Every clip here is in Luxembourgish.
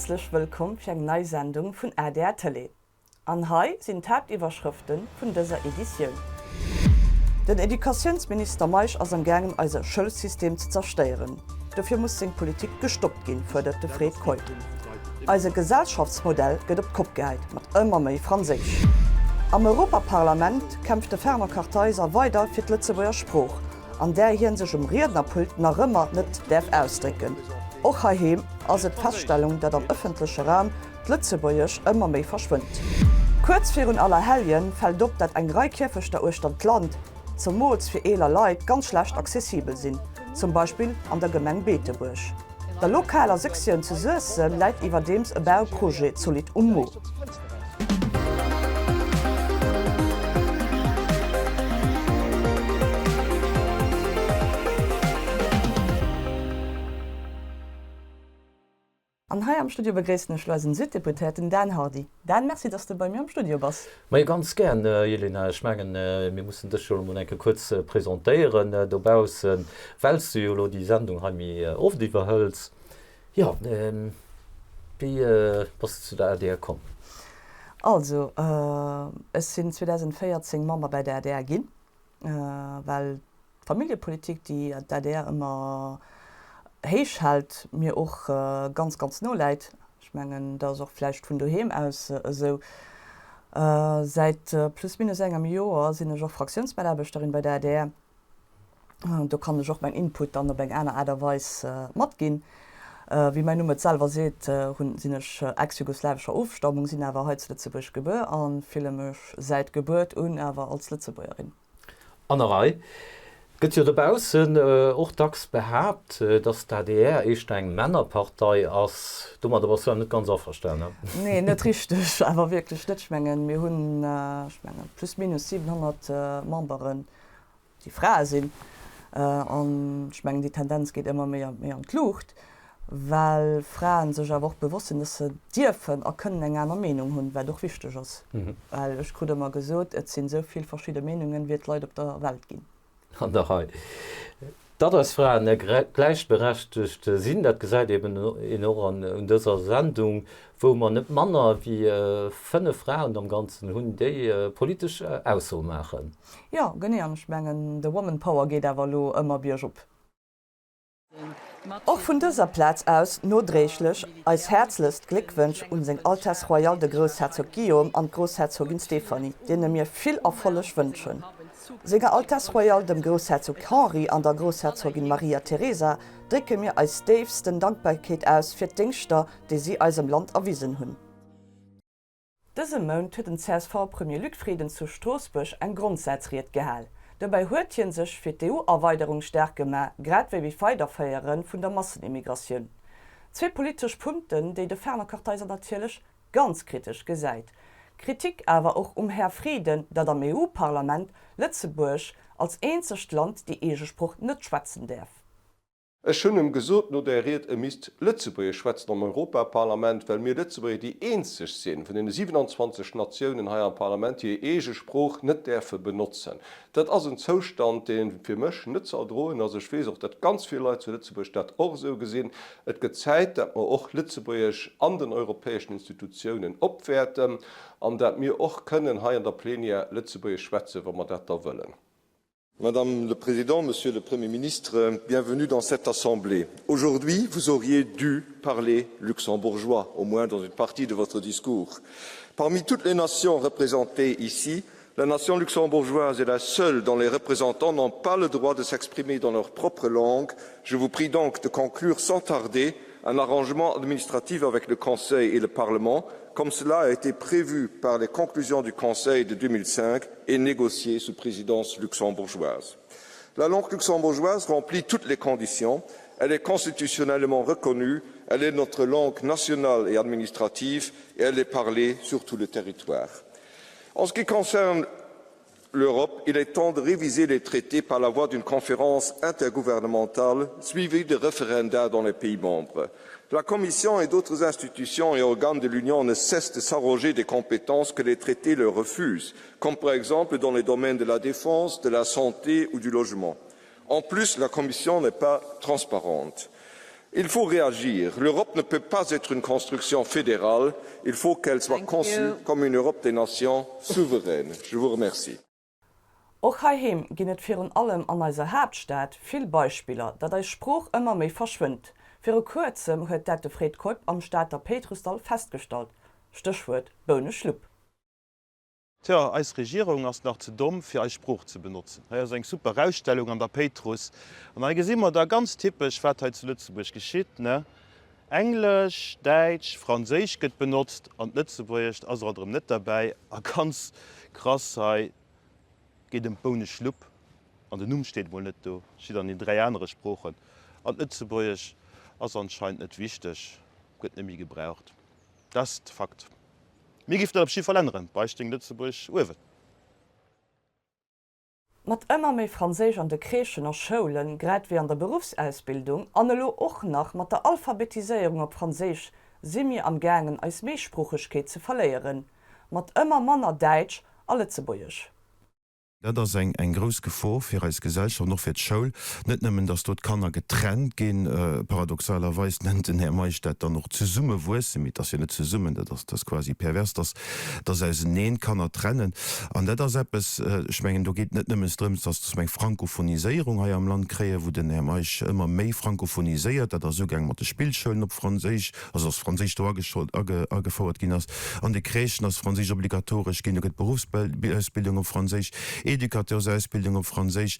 Häerzlech wëllkomm fir eng nei Sendung vun adr Tëlee. An hei sinn d'Haaptiwwerschrëfte vun dëser Editioun. Den Educatiounsminister Meisch ass am gaangen eise Schoulsystem ze zerstéieren. Dofir muss seng Politik gestoppt ginn, fuerdert de Fred Keup. Eise Gesellschaftsmodell gëtt op d'Kopp gehäit, mat ëmmer méi Franséisch. Am Europaparlament kämpft de Fernand Kartheiser weider fir d'Lëtzebuerger Sprooch, an där hien sech um Riednerpult nach ëmmer net däerf ausdrécken. Och heiheem ass et d'Feststellung, datt am ëffentleche Raum d'Lëtzebuergesch ëmmer méi verschwënnt. Kuerz virun Allerhelljen fält op, datt eng Rei Kierfechter uechtert d'Land, zemools fir eeler Leit, ganz schlecht accessibel sinn, zum Beispill an der Gemeng Beetebuerg. Der lokaler Sektioun zu Suessem läit iwwerdeems e Bauprojet zolidd um Mo. An hei am Studio begréissen ech lo eisen Süddeputéierten Dan Hardy. Dan, merci, dass de bei mir am Studio bass. Majo, ganz gären, Jelena. Ech mengen, mir mussen dech jo elo mol eng Kéier kuerz presentéieren dobaussen, well s du jo elo déi Sendung hei méi oft iwwerhëls. Jo, wéi bass de zu der adr komm? Also, ech sinn 2014 Member bei der adr ginn, well d'Familljepolitik, déi d'ADR ëmmer héich hält, mir och ganz, ganz no läit. Ech mengen, dat ass och vläicht vun doheem aus esou. Säit plus minus engem Joer sinn ech och Fraktiounsmataarbechterin bei der adr. Do kann ech och mäin Input dann op eng aner Aart a Weis matginn. Wéi mäin Numm et selwer seet, hunn, sinn ech ex-jugoslawescher Ofstammung, sinn awer hei zu Lëtzebuerg gebuer a fille mech säit Gebuert un awer als Lëtzebuergerin. An der Rei. Gëtt jo dobaussen och dacks behaapt, datt d'ADR éischter eng Männerpartei ass. Domadder bass du awer net ganz averstanen, ne? Nee, net richteg, awer wierklech net. Ech mengen, mir hunn, ech mengen, plus minus 700 Memberen, déi Frae sinn. An ech mengen, déi Tendenz geet ëmmer méi a méi an d'Luucht. Well Fraen sech awer och bewosst sinn, dass se dierfen a kënnen eng aner Meenung hunn, wat och wichteg ass. Well ech krut ëmmer gesot, et sinn esou vill verschidde Meenungen, wéi et Leit op der Welt ginn. An der Rei. Datt eis Fraen gläichberechtegt sinn, dat gesäit eben een och un dëser Sendung, wou mer net manner wéi 5 Fraen am Ganzen hunn, déi politesch Aussoe maachen. Jo, genee. An ech mengen, de Woman Power geet awer elo ëmmer biergop. Och vun dëser Plaz aus nodréiglech eis häerzlechst Gléckwënsch un seng Altesse Royale de Groussherzog Guillaume an d'Groussherzogin Stéphanie, deene mir vill Erfolleg wënschen. Senger Altesse Royale dem Groussherzog Henri an der Groussherzogin Maria Teresa drécke mir eis déifsten Dankbarkeet aus fir d'Déngschter, déi si eisem Land erwisen hunn. Dëse Mount huet den CSV-Premier Luc Frieden zu Stroossbuerg eng Grondsazried gehal. Dobäi huet hie sech fir d'EU-Erweiderung staark gemaach, grad wéi d'Weiderféiere vun der Massenimmigratioun. Zwee politesch Punkten, déi de Fernand Kartheiser natierlech ganz kritesch gesäit. Kritik awer och um Här Frieden, datt am EU-Parlament Lëtzebuerg als eenzegt Land déi eege Sproch net schwätzen däerf. Ech hunn em gesot no där Ried, e misst Lëtzebuergesch schwätzen am Europaparlament, well mir Lëtzebuerger déi eenzeg sinn vun deene 27 Natiounen hei am Parlament, déi hir eege Sprooch net däerfe benotzen. Dat ass en Zoustand, dee fir mech net ze erdroen ass. Ech weess och, datt ganz vill Leit zu Lëtzebuerg dat och esou gesinn. Et gëtt Zäit, datt mer och Lëtzebuergesch an den europäeschen Institutiounen opwäerten an datt mir och kënnen hei an der Plenière Lëtzebuergesch schwätzen, wa mer dat da wëllen. Madame le Président, Monsieur le Premier ministre, bienvenue dans cette Assemblée. Aujourd'hui, vous auriez dû parler luxembourgeois, au moins dans une partie de votre discours. Parmi toutes les nations représentées ici, la nation luxembourgeoise est la seule dont les représentants n'ont pas le droit de s'exprimer dans leur propre langue. Je vous prie donc de conclure sans tarder un arrangement administratif avec le Conseil et le Parlement, comme cela a été prévu par les conclusions du Conseil de 2005 et négocié sous présidence luxembourgeoise. La langue luxembourgeoise remplit toutes les conditions, elle est constitutionnellement reconnue, elle est notre langue nationale et administrative et elle est parlée sur tout le territoire. En ce qui concerne l'Europe, il est temps de réviser les traités par la voie d'une conférence intergouvernementale suivie de référenda dans les pays membres. La Commission et d'autres institutions et organes de l'Union ne cessent de s'arroger des compétences que les traités leur refusent, comme par exemple dans les domaines de la défense, de la santé ou du logement. En plus, la Commission n'est pas transparente. Il faut réagir. L'Europe ne peut pas être une construction fédérale, il faut qu'elle soit conçue comme une Europe des nations souveraines. Je vous remercie. Och heiheem ginn et virun allem an eiser Haaptstad vill Beispiller, datt eis Sprooch ëmmer méi verschwënnt. Viru kuerzem huet dat de Fred Keup am Stater Péitrussdall festgestallt, Stéchwuert Bouneschlupp. Tja, eis Regierung ass nach ze domm fir eis Sprooch ze benotzen. Hei ass eng super Ausstellung an der Péitruss an hei gesi mer da ganz typesch wat hei zu Lëtzebuerg geschitt, ne? Englesch, Däitsch, Franséisch gëtt benotzt an d'Lëtzebuergescht ass alt erëm net derbäi. A ganz krass hei geet ëm d'Bouneschlupp an den Numm steet mol net do, steet an den 3 anere Sproochen. An d'Lëtzebuergesch ass anscheinend net wichteg, gëtt net méi gebraucht. Dat ass de Fakt. Mir géifen dat op jidde Fall änneren, bei stéing Lëtzebuerg uewen. Mat ëmmer méi Franséisch an de Crèchen a Schoulen, grad wéi an der Beruffsausbildung, an elo och nach mat der Alphabetiséierung op Franséisch, si mir am gaangen eis Méisproochegkeet ze verléieren, mat ëmmer manner Däitsch a Lëtzebuergesch. Dat ass eng grouss Gefor fir eis Gesellschaft an och fir d'Schoul. Net nëmmen, datt do d'Kanner getrennt ginn, paradoxalerweis nennt den Här Meisch dat dann och zesummewuessen, mee et ass jo net zesummen, dat ass quasi pervers, datt dass auseneen d'Kanner trennen. An dat ass eppes, ech mengen, do geet et net nëmmes drëms, dass dass mer eng Frankophoniséierung hei am Land kréien, wou den Här Meisch ëmmer méi frankophoniséiert, dat ass ugaang mat de Spillschoulen op Franséisch, also dass Franséisch do agefouert ginn ass, an de Crèchen ass Franséisch obligatoresch ginn, do gëtt d'Beruffsausbildung op Franséisch, Educateursausbildung op Franséisch.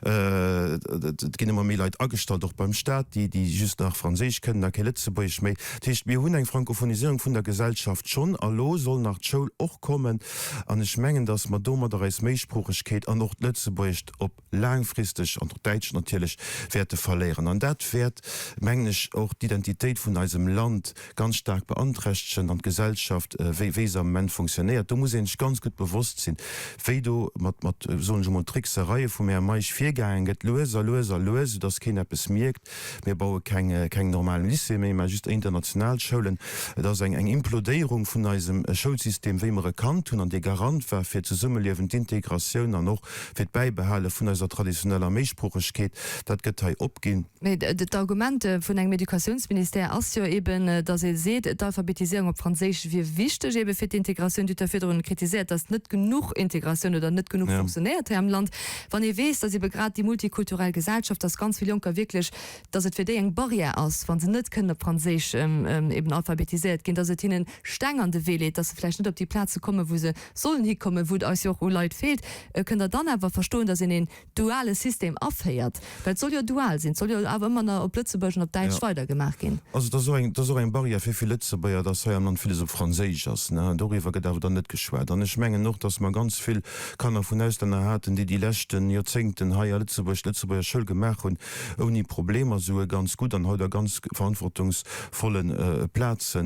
Et ginn ëmmer méi Leit agestallt, och beim Staat, déi just nach Franséisch kënnen a kee Lëtzebuergesch méi. Dat heescht, mir hunn eng Frankophoniséierung vun der Gesellschaft schonn a lo soll nach d'Schoul och kommen. An ech mengen, datt mer domadder eis Méisproochegkeet an och d'Lëtzebuergescht op laangfristeg, an och d'Däitscht natierlech, wäerte verléieren. An dat wäert, mengen ech, och d'Identitéit vun eisem Land ganz staark beanträchtegen an d'Gesellschaft, wéi wéi se am Moment funktionéiert. Do muss ee sech ganz gutt bewosst sinn, wéi do mat, mat, soen ech emol, Tricksereie vum Här Meisch virgaange gëtt, lues a lues a lues, soudass keen eppes mierkt. Mir baue keng, keng normalen Lycéeë méi, mä just international Schoulen. Et ass eng, eng Implodéierung vun eisem Schoulsystem, wéi mer e kannt hunn an dee Garant war fir d'Zesummeliewen, d'Integratioun an och fir d'Bäibehale vun eiser traditioneller Méisproochegkeet. Dat gëtt hei opginn. Mee d'Argument vun engem Educatiounsministère ass jo eben, datt ee seet, d'Alphabetiséierung op Franséisch wier wichteg ebe fir d'Integratioun. Dir hutt jo virdrun kritiséiert, datt net genuch Integratioun oder net genuch funktionéiert hei am Land. Wann ee weess, datt ebe grad déi multikulturell Gesellschaft, datt ganz vill Jonker wierklech, datt et fir déi eng Barrière ass, wa se net kënnen op Franséisch eben alphabetiséiert ginn, datt et hinnen Steng an de Wee leet, datt se vläicht net op déi Plaze kommen, wou se sollen hikommen, wou et eis jo och u Leit feelt, kënnt Der dann awer verstoen, datt een een duale System aféiert, well et soll jo dual sinn, et soll jo awer ëmmer nach op Lëtzebuergesch an op Däitsch weidergemaach ginn. Also et ass och eng, et ass och eng Barrière fir vill Lëtzebuerger, dass hei am Land villes op Franséisch ass, ne. Doriwwer gëtt awer dann net geschwat. An ech mengen och, dass mer ganz vill Kanner vun Auslänner haten, déi déi leschten Joerzéngten hei a Lëtzebuerg d'Lëtzebuerger Schoul gemaach hunn, ouni Problemer, souguer ganz gutt an haut a ganz verantwortungsvolle Plaze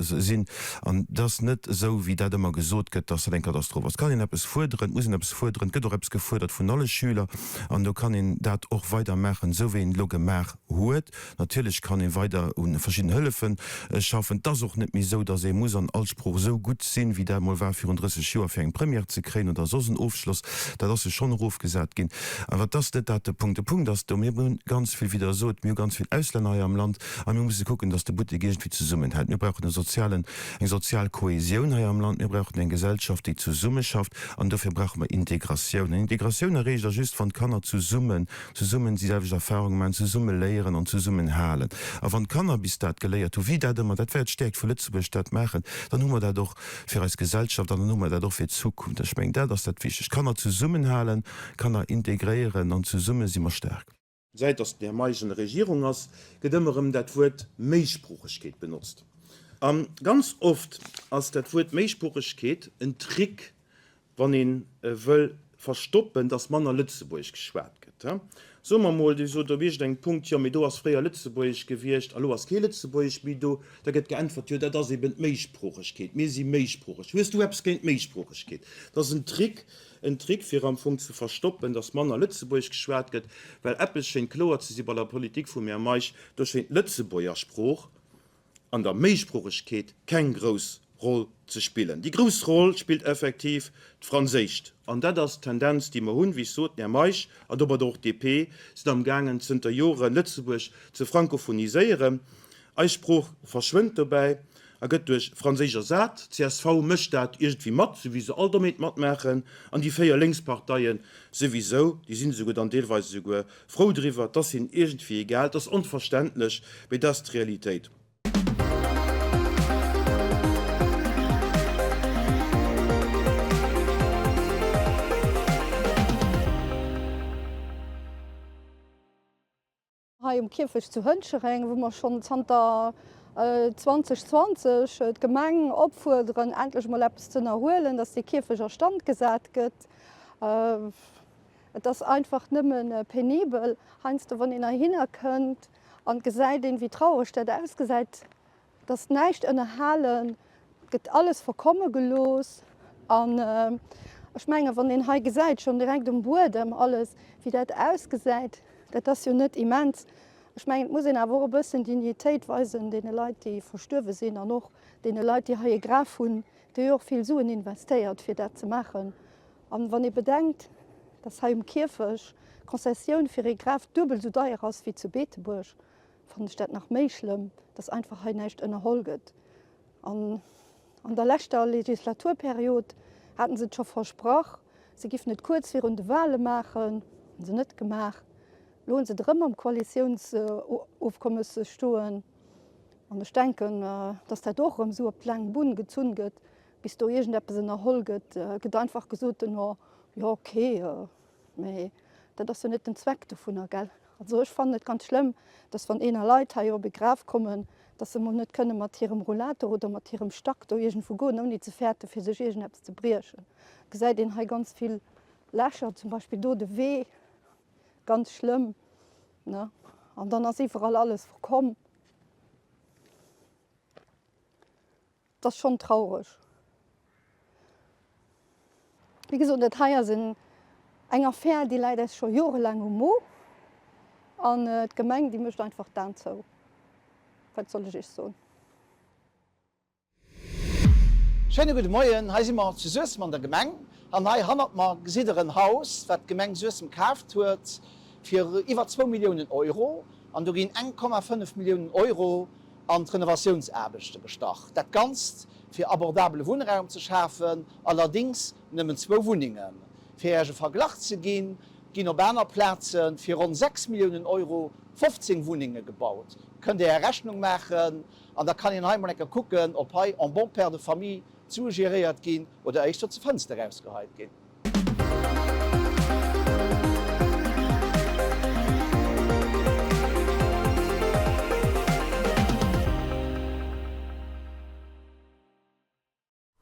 sinn. An et ass net esou, wéi dat ëmmer gesot gëtt, dass dat eng Katastroph ass. Et kann een eppes fuerderen, et muss een eppes fuerderen, et gëtt och eppes gefuerdert vun alle Schüler an do kann een dat och weider maachen, esou wéi een et elo gemaach huet. Natierlech kann ee weider u verschidden Hëllefe schaffen. Et ass och net méi esou, dass ee muss an all Sprooch esou gutt sinn, wéi dat emol war virun 30 Joer, fir eng Première ze kréien oder soss en Ofschloss. Dat ass jo schonn erofgesat ginn. Awer et ass net dat de Punkt. De Punkt ass do, mir hunn ganz vill, wéi Der sot, mir hu ganz vill Auslänner hei am Land a mir musse kucken, dass de Buttek iergendwéi zesummenhält. Mir brauchen e sozialen, eng sozial Kohesioun hei am Land. Mir brauchen eng Gesellschaft, déi zesummeschafft. An dofir brauche mer Integratioun. An Integratioun erreecht Der just, wann d'Kanner zesummen, zesummen déi selwecht Erfahrunge maachen, zesumme léieren an zesummen halen. A wann d'Kanner bis dat geléiert hu, wéi dat ëmmer, dat war jo d'Stäerkt vu Lëtzebuerg, dat maachen, dann hu mer dat och fir eis Gesellschaft an dann hu mer dat och fir d'Zukunft. Ech mengen, dat ass dat Wichtegt, Kanner zesummenhalen, Kanner integréieren an zesumme si mer staark. Säit datt den Här Meisch an der Regierung ass, gëtt ëmmer erëm dat Wuert Méisproochegkeet benotzt. A ganz oft ass dat Wuert Méisproochegkeet en Trick, wann ee wëll verstoppen, datt manner Lëtzebuergesch geschwat gëtt. Soe mer emol, Dir sot op iergendengem Punkt, jo, mee do ass fréier Lëtzebuergesch gewiescht a lo ass kee Lëtzebuergesch méi do. Da gëtt geäntwert, jo, dat ass eben d'Méisproochegkeet, mir si méisproocheg. Hues du eppes géint d'Méisproochegkeet? Dat ass en Trick, En Trick fir am Fong ze verstoppen, datt manner Lëtzebuergesch geschwat gëtt, well eppes schéint kloer ze si bei der Politik vum Här Meisch, do schéint d'Lëtzebuerger Sprooch an der Méisproochegkeet keng grouss. Roll ze spillen. Déi grouss Roll spillt effektiv d'Franséischt. An dat ass d'Tendenz, déi mer hunn. Wéi ech sot, den Här Meisch an domadder och d'DP sinn amgaangen, zënter Joren Lëtzebuerg ze frankophoniséieren. Eis Sprooch verschwënnt dobäi a gëtt duerch Franséisch ersat. Csv mécht dat iergendwéi mat, sou wéi se all Dommheet matmaachen. An déi 4 Lénksparteie souwisou, déi sinn esouguer dann deelweis esouguer frou driwwer. 't ass hinnen iergendwéi egal. 't ass onverständlech, mee dat ass d'Realitéit. Hei um Kierfecht zu Hënchereng, wou mer schonn zanter 2020 d'Gemeng opfuerderen, endlech emol eppes ze ënnerhuelen, dass dee Kierfecht a Stand gesat gëtt. Et ass einfach nëmme penibel heiansdo, wann een heihinner kënnt an gesäit een, wéi traureg dat ausgesäit. Et ass näischt ënnerhalen, et gëtt alles verkomme gelooss. An ech mengen, wann een hei gesäit, schonn direkt um Buedem alles, wéi dat ausgesäit, dat ass jo net immens. Ech mengen, et muss een awer och e bëssen Dignitéit weisen deene Leit, déi verstuerwe sinn an och deene Leit, déi hei e Graf hunn, déi hu jo och vill Suen investéiert, fir dat ze maachen. An wann ee bedenkt, dass hei um Kierfech d'Concessioun fir ee Graf duebel esou deier ass wéi zu Beetebuerg, fannen ech dat nach méi schlëmm, dass einfach hei näischt ënnerholl gëtt. An an der leschter Legislaturperiod haten se et scho versprach, se giffen et kuerz virun de Wahle maachen, hunn se net gemaach. Elo hunn se et erëm am Koalitiounsofkommes stoen. An ech denken, dass dat och erëm esou op d'laang Bunn gezunn gëtt, bis do iergendeppes ënnerholl gëtt. Et gëtt einfach gesot duerno, jo okay, Mee dat ass jo net den Zweck dovunner, gell? Also ech fannen et ganz schlëmm, dass wann eeler Leit hei op e Graf kommen, dass se mol net kënne mat hirem Rollator oder mat hirem Stack do iergendwou goen, ouni ze fäerte fir sech iergendeppes ze briechen. Gesäit een hei ganz vill Lächer, zum Beispill do de Wee, ganz schlëmm, ne? An dann ass iwwerall alles verkomm. Et ass schonn traureg. Wéi gesot, dat hei ass eng Affär, déi läit eis scho jorelaang um Mo. An d'Gemeng, déi mécht einfach d'Aen zou. Wat soll ech Iech soen? Schéine gudde Moien, hei si mer zu Suessem an der Gemeng an hei hannert mer gesitt der en Haus, wat d'Gemeng Suessem kaaft huet fir iwwer zwou Milliounen Euro an do ginn 1,5 Milliounen Euro an d'Renovatiounsaarbechte gestach. Dat Ganzt fir abordabele Wunnraum ze schafen, allerdéngs nëmmen zwou Wunnengen. Fir Iech e Verglach ze ginn, ginn op aner Plaze fir ronn 6 Milliounen Euro 15 Wunnenge gebaut. Kënnt Dir Är Rechnung maachen an da kann een hei mol eng Kéier kucken, ob hei en bon père de famille d'Sue geréiert ginn oder éischter zur Fënster erausgeheit ginn.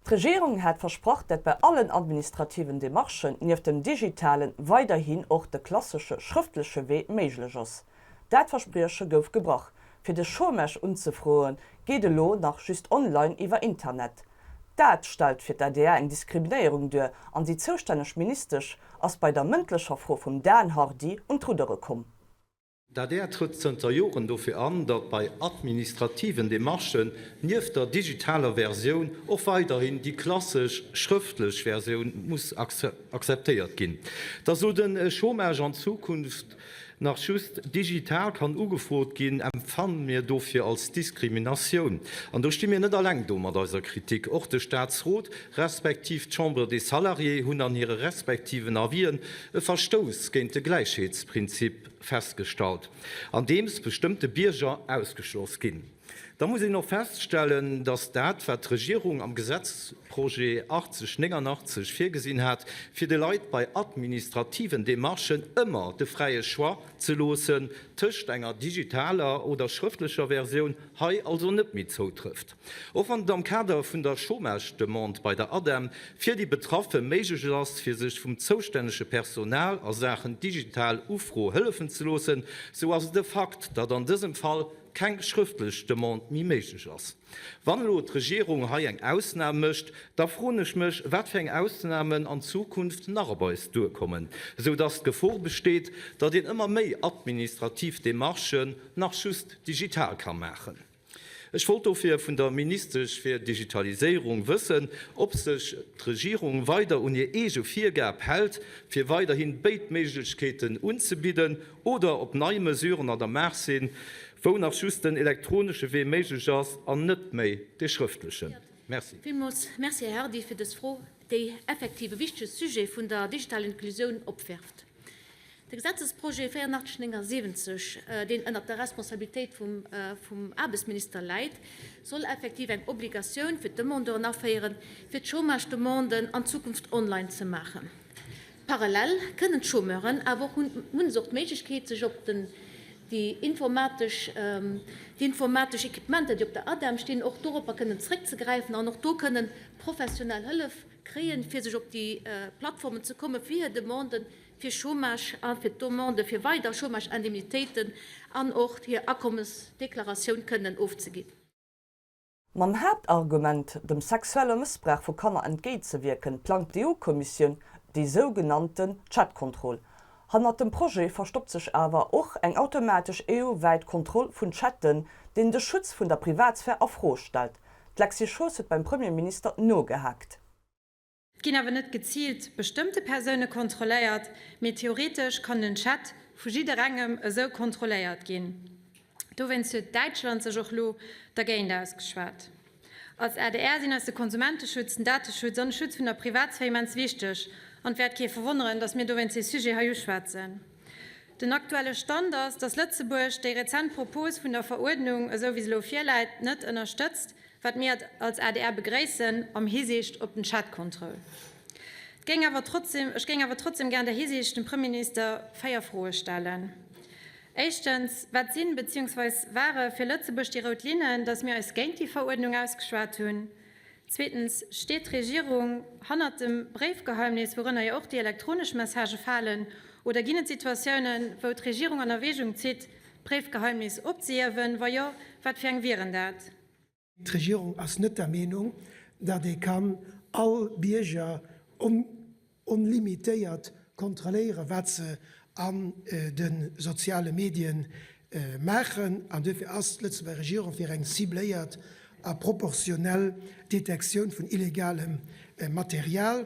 D'Regierung hat versprach, dat bei allen administrativen Demarchen nieft dem digitalen weiderhin och de klassesche schrëftleche Wee méiglech ass. Dat Versprieche gouf gebrach. Fir de Chômage unzefroe geet elo nach just online iwwer Internet. Dat stellt fir d'ADR eng Diskriminéierung duer an déi zoustänneg Ministesch ass bei der mëndlecher Fro vum Dan Hardy un d'Ruddere komm. D'adr trëtt zënter Joren dofir an, datt bei administrativen Demarchen nieft der digitaler Versioun och weiderhin déi klassesch schrëftlech Versioun muss akzeptéiert ginn. Datt elo de Chômage an Zukunft nach just digital kann ugefrot ginn, empfanne mir dofir als Diskriminatioun. An do sti mir net alleng do mat eiser Kritik. Och de Staatsrot respektiv d'Chambre des Salariés hunn an hire respektiven Avisen e Verstouss géint de Gläichheetsprinzip festgestallt, andeems bestëmmte Bierger ausgeschloss ginn. Da muss een och feststellen, datt dat, wat d'Regierung am Gesetzprojet 8089 virgesinn hat, fir de Leit bei administrativen Demarchen ëmmer de fräie Choix ze loossen tëscht enger digitaler oder schrëftlecher Versioun, hei also net méi zoutrëfft. Och wann et am Kader vun der Chômage-Demande bei der ADEM fir déi Betraffe méiglech ass, fir sech vum zoustännege Personal a Saachen digital Ufro hëllefen ze loossen, sou ass et e Fakt, datt an dësem Fall keng schrëftlech Demande méi méiglech ass. Wann elo d'Regierung hei eng Ausnam mécht, da froen ech mech, wat fir eng Ausnamen an Zukunft nach op eis duerkommen, esou dass d'Gefor besteet, datt een ëmmer méi administrativ Demarchen nach just digital ka maachen. Ech wollt dofir vun der Ministesch fir Digitaliséierung wëssen, ob sech d'Regierung weider un hir eege Virgab hält, fir weiderhi béid Méiglechkeeten unzebidden, oder ob nei Mesuren an der Maach sinn, wou nach just den elektronesche Wee méiglech ass an net méi dee schrëftlechen. Merci. Villmools Merci, Här Hardy, fir dës Fro, déi effektiv e wichtege Sujet vun der digitaler Inklusioun opwerft. De Gesetzesprojet 8479, deen ënnert der Responsabilitéit vum Aarbechtsminister läit, soll effektiv eng Obligatioun fir d'Demandeuren aféieren, fir d'Chômage-Demanden an Zukunft online ze maachen. Parallel kënnen d'Chômeuren awer och, hunn se och d'Méiglechkeet, sech op den, déi informatesch, déi informatesch Equipementer, déi op der ADEM stinn, och doropper kënnen zréckzegräifen an och do kënnen professionell Hëllef kréien, fir sech op déi Plattformen ze kommen, fir hir Demanden fir Chômage a fir d'Demande fir weider Chômage-Indemnitéiten an och hir Akommesdeklaratioun kënnen ofzeginn. Mam Haaptargument, dem sexuelle Mëssbrauch vu Kanner entgéintzewierken, plangt d'EU-Kommissioun déi sougenannten Chatkontroll. Hannert dem Projet verstoppt sech awer och eng automatesch EU-wäit Kontroll vun Chatten, deen de Schutz vun der Privatsphär a Fro stellt. D'Lexi Schoos huet beim Premierminister nogehaakt. Et ginn awer net geziilt bestëmmte Persoune kontrolléiert, mee theoretesch kann den Chat vu jidderengem esou kontrolléiert ginn. Dowéinst huet Däitschland sech och lo dergéint ausgeschwat. Als adr sinn eis de Konsumenteschutz, den Dateschutz an de Schutz vun der Privatsphär immens wichteg an et wäert kee verwonneren, datt mir dowéinst dee Sujet hei uschwätzen. Den aktuelle Stand ass, datt Lëtzebuerg déi rezent Propos vun der Veruerdnung, esou wéi se elo virläit, net ënnerstëtzt. Wat mir als adr begréissen am Hisiicht op den Chatcontrol. Et géing awer trotzdem, ech géing awer trotzdem gär an der Hisiicht dem Premierminister 4 Froe stellen. Éischtens, Wat sinn, beziehungsweis ware fir Lëtzebuerg déi rout Linnen, datt mir eis géint déi Veruerdnung ausgeschwat hunn? Zweetens, Steet d'Regierung hannert dem Bréifgeheimnis, wourënner jo och déi elektronesch Messagë falen, oder ginn et Situatiounen, wou d'Regierung an Erwägung zitt, d'Bréifgeheimnis opzehiewen? Wa jo, wat fir eng wieren dat? D'Regierung ass net der Meenung, datt ee kann all Bierger onlimitéiert kontrolléieren, wat se an de soziale Medien maachen. An duerfir ass d'Lëtzebuerger Regierung fir eng cibléiert a proportionell Detektioun vun illegalem Material.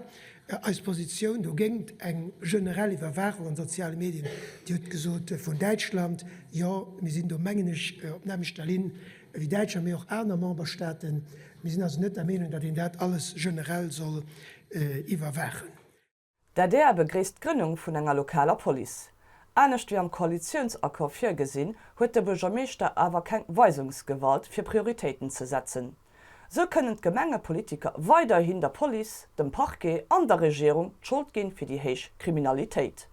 Eis Positioun dogéint eng generell Iwwerwaachung an de soziale Medien, Dir hutt gesot vun Däitschland, jo, mir sinn do, mengen ech, op nämmlechter Linn wéi Däitschland, mee och aner Memberstaaten. Mir sinn also net der Meenung, datt een dat alles generell soll iwwerwaachen. D'adr begréisst d'Grënnung vun enger lokaler Police. Anescht wéi am Koalitiounsaccord virgesinn, huet de Buergermeeschter awer keng Weisungsgewalt fir Prioritéiten ze setzen. Sou kënnen d'Gemengepolitiker weiderhin der Police, dem Parquet an der Regierung d'Schold ginn fir déi héich Kriminalitéit.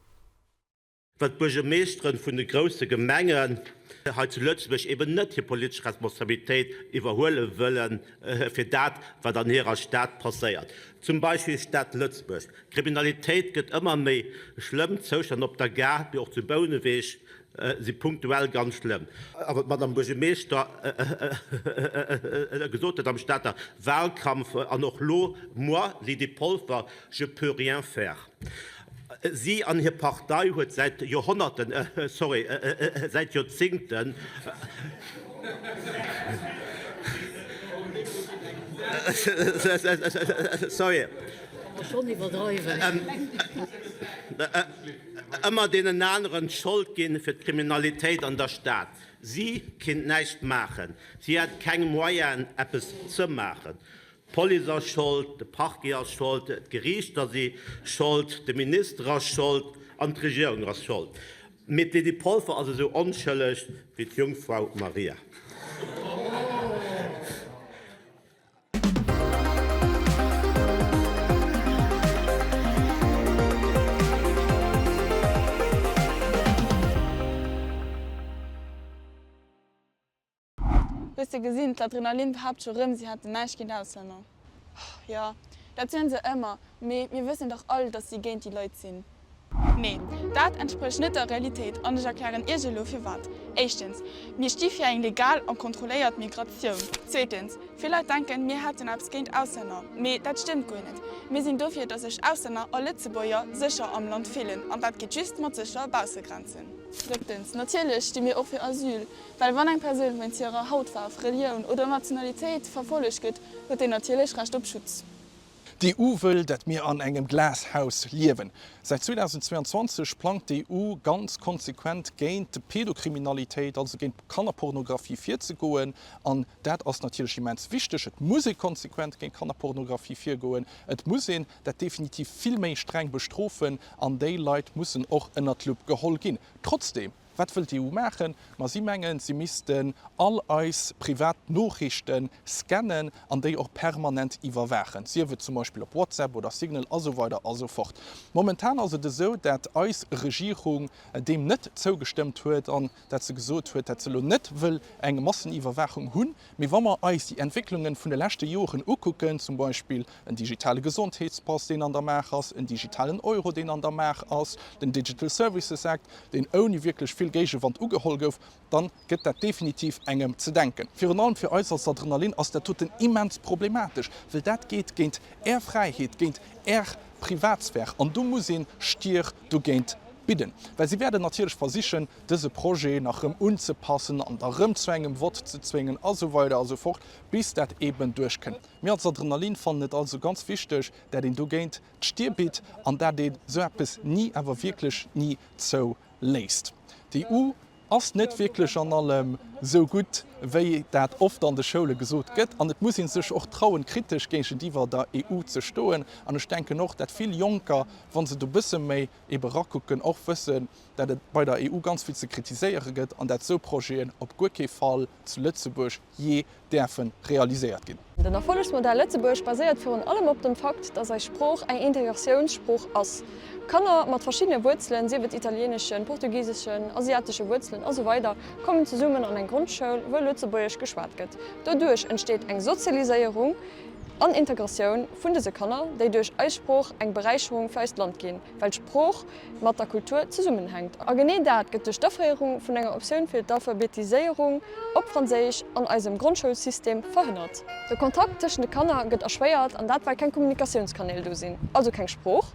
Well d'Buergermeeschteren vun de grousse Gemengen hei zu Lëtzebuerg eben net hir politesch Responsabilitéit iwwerhuele wëlle fir dat, wat an hirer Stad passéiert. Zum Beispill Stad Lëtzebuerg. D'Kriminalitéit gëtt ëmmer méi schlëmm, d'Zoustänn op der Gare, wéi och zu Bouneweg si punktuell ganz schlëmm. A wat d'Madame Buergermeeschter gesot huet am Stater Wahlkampf an och lo, Moi, Lydie Polfer, je peux rien faire. Si an hir Partei huet säit Joerhonnerten, sorry, säit Joerzingten, sorry, ëmmer deenen aneren d'Schold ginn fir d'Kriminalitéit an der Stad. Si kinnt näischt maachen, si hätt keng Moyenen eppes ze maachen. D'Police ass Schold, de Parquet ass Schold, d'Geriichter si Schold, de Minister ass Schold an d'Regierung ass Schold. Mee d'Lydie Polfer ass esou onschëlleg wéi d'Jungfrau Maria. Hues de gesinn, d'Adrenalin behaapt scho rëm, si hätten näischt géint Auslänner. Jo, dat soen se ëmmer, mee mir wëssen dach all, datt si géint déi Leit sinn. Nee, dat entsprécht net der Realitéit an ech erklären Iech elo firwat. Éischtens, mir sti fir eng legal a kontrolléiert Migratioun. Zweetens, vill Leit denken, mir hätten eppes géint Auslänner, mee dat stëmmt guer net. Mir sinn dofir, datt sech Auslänner a Lëtzebuerger sécher am Land fillen, an dat geet just mat sécher Baussegrenzen. Drëttens, natierlech sti mir och fir Asyl, well wann eng Persoun wéinst hirer Hautfaarf, Relioun oder Nationalitéit verfollegt gëtt, huet déi natierlech Recht op Schutz. D'EU wëll, dat mir an engem Glashaus liewen. Säit 2022 plangt d'EU ganz konsequent géint d'Pedokriminalitéit, also géint Kannerpornografie virzegoen. An dat ass natierlech immens wichteg. Et muss ee konsequent géint Kannerpornografie virgoen. Et muss een dat definitiv vill méi streng bestrofen an déi Leit mussen och ënnert d'Lupp geholl ginn. Trotzdeem Wat wëll d'EU maachen? Ma si mengen, si missten all eis privat Noriichte scannen an déi och permanent iwwerwaachen, sief et zum Beispill op WhatsApp oder Signal a sou weider a sou fort. Momentan ass et esou, dat eis Regierung deem net zougestëmmt huet an dat se gesot huet, dat se elo net wëll eng Masseniwwerwaachung hunn. Mee wa mer eis déi Entwécklungen vun de leschte Joren ukucken, zum Beispill en digitale Gesondheetspass, deen an der Maach ass, en digitalen Euro, deen an der Maach ass, den Digital Services Act, deen ouni wierklech vill Géigewand ugeholl gouf, dann gëtt dat definitiv engem ze denken. Virun allem fir eis als Adrenalin ass dat doten immens problematesch, well dat geet géint Är Fräiheet, géint Är Privatsphär an do muss een Stier dogéint bidden, well si wäerten natierlech versichen, dëse Projet nach rëm unzepassen an da rëm zu engem Vott ze zwéngen a sou weider a sou fort, bis dat eeben duerchkënnt. Mir als Adrenalin fannen et also ganz wichteg, dat een dogéint d'Stier bitt an dat een sou eppes ni, awer wierklech ni zouléisst. D'EU ass net wierklech an allem sou gutt, wéi dat oft an de Schoule gesot gëtt an et muss ee sech och trauen, kritesch géigentiwwer der EU ze stoen. An ech denken och, dat vill Jonker, wa se do bësse méi ebe rakucken, och wëssen, dat et bei der EU ganz vill ze kritiséiere gëtt an dat esou Projeten op guer kee Fall zu Lëtzebuerg jee däerfe realiséiert ginn. Den Erfollegsmodell Lëtzebuerg baséiert virun allem op dem Fakt, dass eis Sprooch eng Integratiounssprooch ass. Kanner mat verschiddene Wuerzelen, sief et italieeneschen, portugiseschen, asiatesche Wuerzelen a sou weider kommen zesummen an eng Grondschoul, wou Lëtzebuergesch geschwat gëtt. Doduerch entsteet eng Sozialiséierung an Integratioun vun dëse Kanner, déi duerch eis Sprooch eng Beräicherung fir eist Land ginn, well d'Sprooch mat der Kultur zesummenhänkt. A genee dat gëtt duerch d'Aféierung vun enger Optioun fir d'Alphabetiséierung op Franséisch an eisem Grondschoulsystem verhënnert. De Kontakt tëschent de Kanner gëtt erschwéiert, an dat well keng Kommunikatiounskanäl do sinn, also keng Sprooch,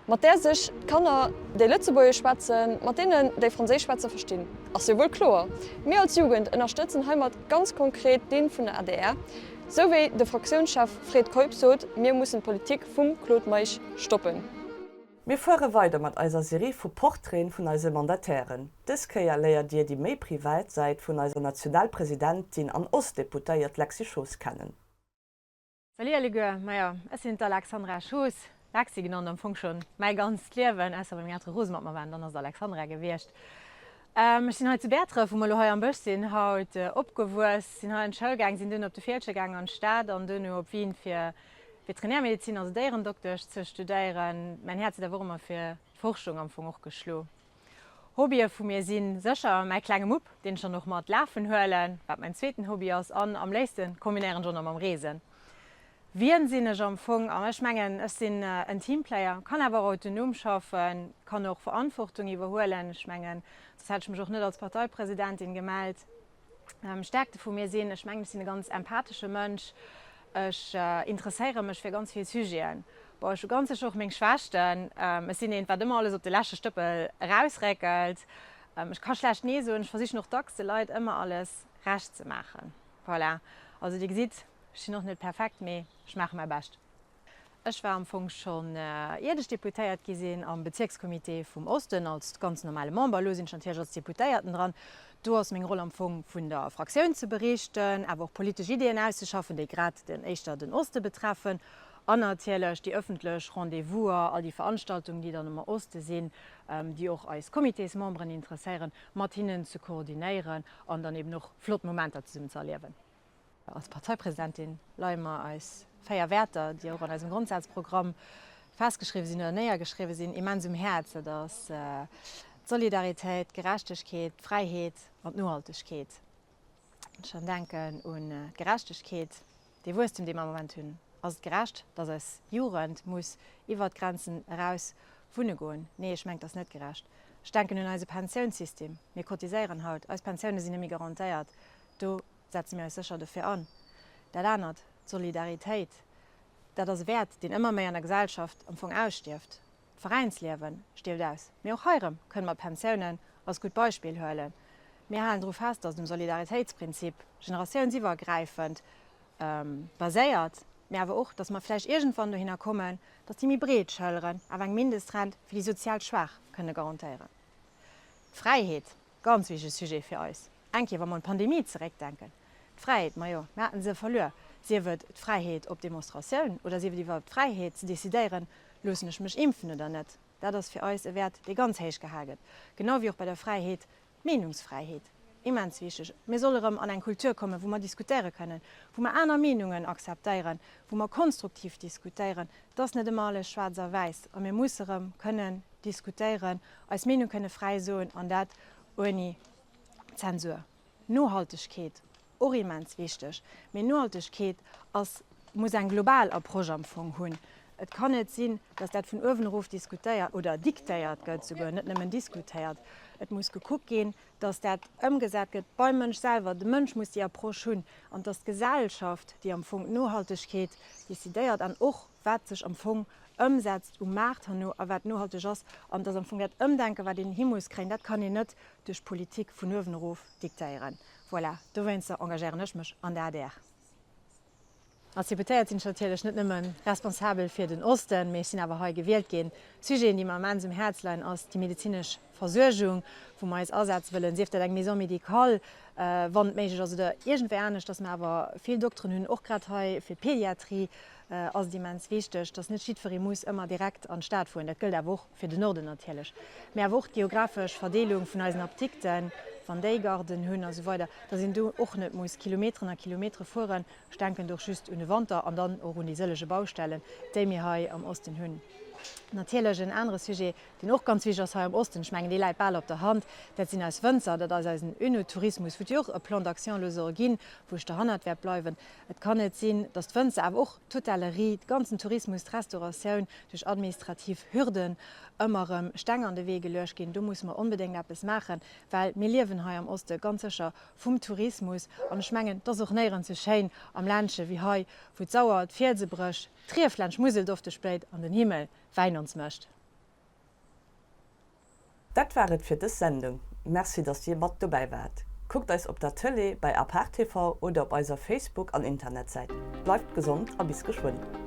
mat där sech d'Kanner, déi Lëtzebuergesch schwätzen, mat deenen, déi Franséisch schwätzen, verstinn. Ass jo wuel kloer, mir als Jugend ënnerstëtzen heimat ganz konkret d'Linn vun der adr, sou wéi de Fraktiounschef Fred Keup sot, mir mussen d'Politik vum Claude Meisch stoppen. Mir fuere weider mat eiser Serie vu Portraiten vun eise Mandatairen. Dës Kéier léiert Dir déi méi privat Säit vun eiser Nationalpresidentin an Ostdeputéiert Lexy Schoos kennen. Salut alleguer, majo ech sinn d'Alexandra Schoos, Lexy genannt, am Fong schonn mäi ganzt Liewen, ausser wa meng Eltere rose mat mer waren, dann ass et Alexandra gewiescht. Ech sinn hei zu Bäertref, wou mer elo hei am Bësch sinn, haut opgewuess, sinn hei an d'Schoul gaang, sinn duerno op de Fieldgen gaang an d'Stad an duerno op Wien fir Veterinärmedezin, also Déierendoktesch ze studéieren. Mäin Häerz huet awer och ëmmer fir d'Forschung am Fong och geschlo. Hobbye vu mir si sécher mäi klenge Mupp, deen ech dann och mat lafen huelen, wat mäin zweeten Hobby ass, an am léifste kombinéieren ech och nach mam Reesen. Wien sinn ech am Fong? Ech mengen, ech sinn en Teamplayer, kann awer och autonom schaffen, kann och Verantwortung iwwerhuelen. Ech mengen, soss hätt ech mech och net als Parteipresidentin gemellt. Stärkte vu mir sinn, ech mengen, ech sinn e ganz empathesche Mënsch, ech interesséiere mech fir ganz vill Sujeten. Bon, ech hu ganz sécher och meng Schwächten, ech sinn eent, wat ëmmer alles op de leschte Stëppel erausréckelt, ech ka schlecht Nee soen, ech versichen och dacks de Leit ëmmer alles Recht ze maachen. Voilà, also Dir gesitt, ech sinn och net perfekt, mee ech maache mäi Bescht. Ech war am Fong schonn, iert ech Deputéiert gi sinn, am Bezierkscomité vum Osten als ganz normale Member. Elo sinn ech natierlech als Deputéierten dran. Do ass meng Roll am Fong, vun der Fraktioun ze berichten, awer och politesch Ideeën auszeschaffen, déi grad den éischter den Oste betreffen. An natierlech déi ëffentlech Rendez-vouser, all déi Veranstaltungen, déi dann am Oste sinn, déi och eis Comitésmemberen interesséieren, mat hinnen ze koordinéieren an dann eben och flott Momenter zesummen ze erliewen. Als Parteipresidentin leie mer eis 4 Wäerter, déi och an eisem Grondsazprogramm festgeschriwwe sinn oder néiergeschriwwe sinn, immens um Häerz. Dat ass d'Solidaritéit, d'Gerechtegkeet, d'Fräiheet an d'Nohaltegkeet. Wann ech dann denken un d'Gerechtegkeet, dee Wuesstem, dee mer am Moment hunn, ass et gerecht, datt eis Jugend muss iwwert d'Grenzen eraus wunne goen? Nee, ech mengen, et ass net gerecht. Ech denken un eise Pensiounssystem. Mir cotiséieren haut, eis Pensioune sinn net méi garantéiert. Do setze mir eis sécher dofir an. Dat anert, d'Solidaritéit, dat ass e Wäert, deen ëmmer méi an der Gesellschaft am Fong ausstierft. D'Veräinsliewe stierft aus. Mee och hei erëm kënne mer d'Pensiounen als gutt Beispill huelen. Mir halen dru fest, datt et um Solidaritéitsprinzip generatiounsiwwergräifend baséiert, mee awer och, datt mer vläicht iergendwann dohinner kommen, datt déi méi breet Schëlleren awer eng Mindestrent fir déi sozial Schwaach kënne garantéieren. D'Fräiheet, ganz wichtege Sujet fir eis. Eng Kéier, wa mer un d'Pandemie zeréckdenken, d'Fräiheet, majo, mir haten se verluer, sief et d'Fräiheet op Demonstratioun oder sief et iwwerhaupt d'Fräiheet ze decidéieren, loossen ech mech impfen oder net. Dat ass fir eis e Wäert, dee ganz héich gehal gëtt, genau wéi och bei der Fräiheet, d'Meenungsfräiheet, immens wichteg. Mir solle erëm an eng Kultur kommen, wou mer diskutéiere kënnen, wou mer aner Meenungen akzeptéieren, wou mer konstruktiv diskutéieren. Et ass net ëmmer alles schwaarz a wäiss a mir musse erëm kënnen diskutéieren, eis Meenung kënne fräi soen an dat ouni Zensur. Nohaltegkeet, och immens wichteg. Mee Nohaltegkeet ass, muss eng global Approche am Fong hunn. Et kann net sinn, datt dat vun uewen erof diskutéiert oder diktéiert gëtt souguer, net nëmmen diskutéiert. Et muss gekuckt ginn, datt dat ëmgesat gëtt beim Mënsch selwer. De Mënsch muss déi Approche hunn an datt d'Gesellschaft, déi am Fong d'Nohaltegkeet decidéiert an och wat sech am Fong ëmsetzt um Maart herno a wat nohalteg ass, an dass am Fong dat Ëmdenken, wat een hi muss kréien, dat kann een net duerch Politik vun uewen erof diktéieren. Voilà, dowéinster engagéieren ech mech an der adr. Als Deputéiert sinn ech natierlech net nëmme responsabel fir den Osten, mee ech sinn awer hei gewielt ginn. Sujeten, déi mer immens um Häerz leien, ass déi medezinesch Versuergung, wou mer eis asetze wëllen, sief dat eng Maison médicale, wann et méiglech ass, oder iergendwéi anescht, dass mer awer vill Dokteren hunn, och grad hei fir d'Pediatrie ass et immens wichteg, dass net jiddweree muss ëmmer direkt an d'Stad fueren. Dat gëllt awer och fir den Norden natierlech, mä awer och d'geographesch Verdeelung vun eisen Apdikten, wann déi Garden hunn a sou weider, dass een do och net muss Kilometeren a Kilometere fueren. Ech denken do och just un de Wanter an dann och un déi sëllege Baustellen, déi mir hei am Osten hunn. Natierlech en anere Sujet, deen och ganz wichteg ass hei am Osten, ech mengen, dee läit bal op der Hand, dat sinn eis Wënzer, dat ass eisen Önotourismus, wou et jo och e Plan d'action elo soll ginn, wou ech derhannert wäert bleiwen. Et kann net sinn, dass d'Wënzer, awer och d'Hotellerie, de ganzen Tourismus, d'Restauratioun duerch administrativ Hürden ëmmer erëm Steng an de Wee geluecht ginn. Do musse mer onbedéngt eppes maachen, well mir liewen hei am Oste ganz sécher vum Tourismus. An ech mengen, et ass och néierens esou schéin am Ländche wéi hei, wou d'Sauer d'Fielse brécht, d'Rief laanscht d'Musel dofteg bléit an den Himmel Wäin ons mécht. Dat war et fir dës Sendung. Merci dass dir mat dobäi waart. Kuckt eis op der Tëlee, bei Apart TV oder op eiser Facebook an Internetsäit. Bleift gesond a bis geschwënn.